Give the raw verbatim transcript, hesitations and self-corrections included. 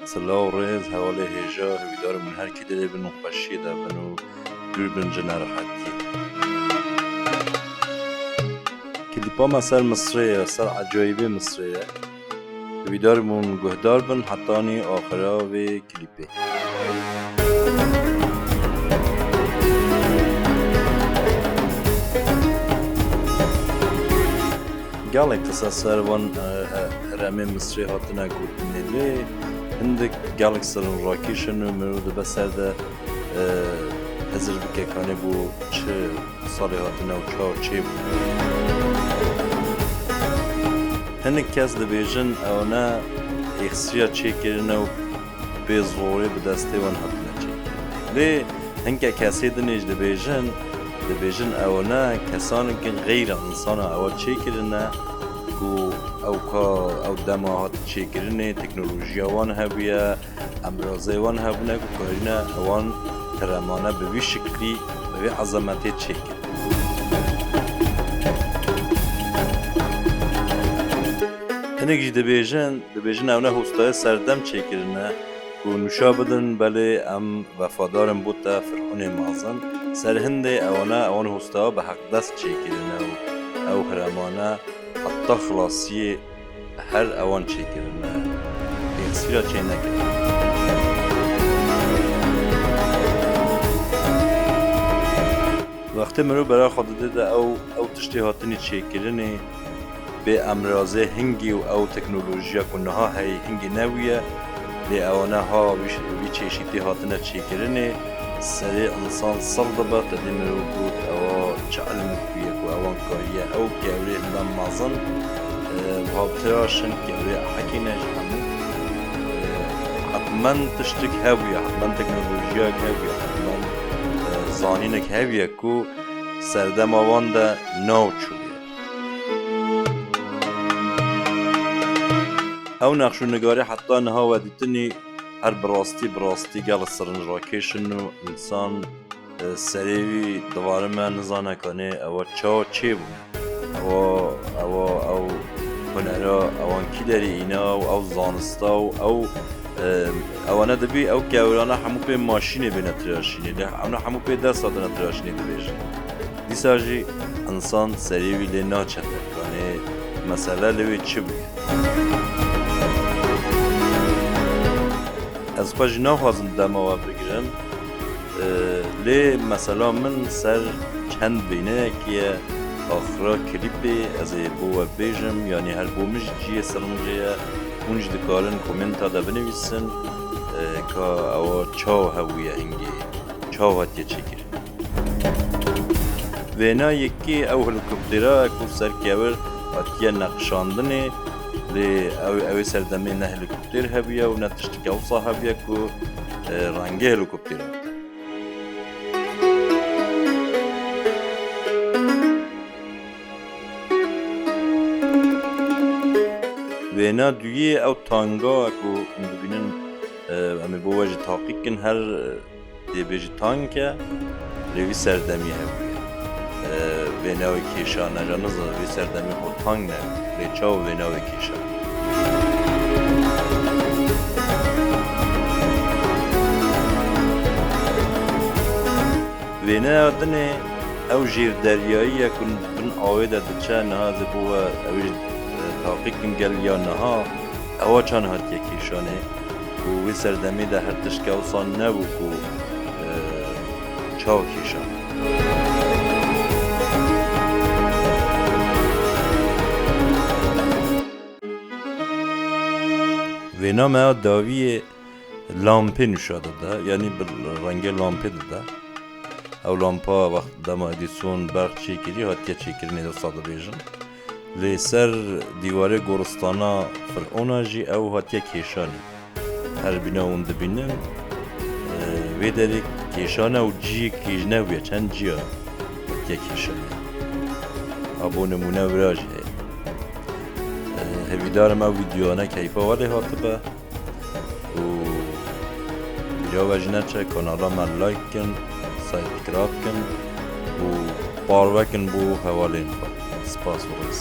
Silav û rêz, hevalê hêja, hêvîdar im hûn her kî derê bin û xweşiyê de bin û dûr bin ji nerehetiyê. Klîpa me ser Misrê ye, ser ecayîbê Misrê ye. Hêvîdar im hûn guhdar bin hetanî axira vê klîpê. Gelek qise ser van, e, e, herêmê Misrê hatine gotinê lê hindik gelek sirinrakêş in û mirov dibe ser de, e, hizir bike kanê bo çi salê hatine û çawa çêbûne. Hinek kes dibêjin ew ne êxsîriya çêkirine û bê zorê bi destê wan hatine çêkirin. Lê hinke kesê din jî dibêjin, dibêjin ew ne kesaneke xeyra insana ewa çêkirine ku ew ka, ew dema hat çêkirinê, teknolojiya wan hebûye, emrazê wan hebûne ku karîne ewan herêmane bi vî şiklî, bi vî ezametê çêkin. Hinek jî dibêjin, dibêjin ew ne hostaya serdem çêkirine ku nûşa bidin, belê em wefadar in bo te Firûnê mezin. Ser hindê ewana ewan hostaya bi heqdest çêkirine û ew herêmane heta xilasiyê her ewan çêkirine, êxsîra çê nekirine. Wextê mirov bera xwe dide de ew, ew tiştê hatinî çêkirinê bê emrazê hingî û ew teknolojiya ku niha heyî hingî nebûye, lê ewana ha vî, vî çeşîtî hatine çêkirinê, serê insan sir dibe, te dê mirov got, ewa çi ilmik bûye ku ewan kariye ew kevirê hinda mezin, e, wiha bitiraşin, kevirê ehekî ne ji hemû. E, hetmen tiştik hebûye, hetmen teknolojiyek hebûye, hetmen, e, zanînek hebûye ku serdema wan de nav çûye. Ew nexş û nigarî heta niha we dîtinî her bi rastî, bi rastî gelek sirinrakêş in û însan, e, serê wî divarime nizane kanê ewa çawa çêbûne. Ewa, ewa, ew hunera ewan kî derê îna û ew zanista û ew, e, ewana dibî ew kevirana hemû pê maşînê bêne tiraşînê, lê ewna hemû pê dest hatine tiraşînê dibêjin. Dîsa jî insan serê wî lê naçe derkanê mesele li wê çi bûye. Ez xwe jî naxwazim dema we bigirim, e, lê mesela min ser çend wêneyekî ye, axira klîpê ez ê bo we bêjim, yanî her bo min jî cihê sirinjê ye, hûn jî dikarin komenta de binivîsin, e, ka ewa çawa hebûye hingê, çawa hatiye çêkirin. Wêna yekê ew helîkoptera ku ser kevir hatiye neqşandinê, lê ew, ew ê serdemê ne helîkopter hebûye û ne tişteke wisa hebûye ku, e, rengê helîkoptera bide. Wêna duyê ew tanga ku hûn dibînin, e, em ê bo we jî taqî kin, her, e, Dê bêjî tank e, lê vî serdemî hebûye. E, vê navê kêşan e, ja niza vê serdemî xwe tank ne, lê çawa vê navê kêşan? Vêneya dinê ew jêrderyayî ye ku bin awê de diçe, niha ez ê bo we ew jî, e, taqî kim gel ya niha ewa çan hatiye kêşanê. Ku wê serdemê de her tişt wisa nebû ku, e, çawa kêşan. Vêna me ya dawiyê lampê nûşa dide, yanî bi rengê lampê dide. Ew lampa wext dema Edîson berq çêkirî, hatiye çêkirinê, wisa dibêjin. Lê ser dîwarê goristana Firona jî ew hatiye kêşanê. Her bîna hûn dibînin, e, vê derê kêşan e û cihê kêjne bûye, çend ciya hatiye kêşanê. A bo nimûne vira jî heye. E, hêvîdar im ew vîdyoyane keyfa we lê hatibe. Û bîra we jî neçe, kanala me like kin, subscribe kin û parve kin bo hevalên xwe. Spas û rêz.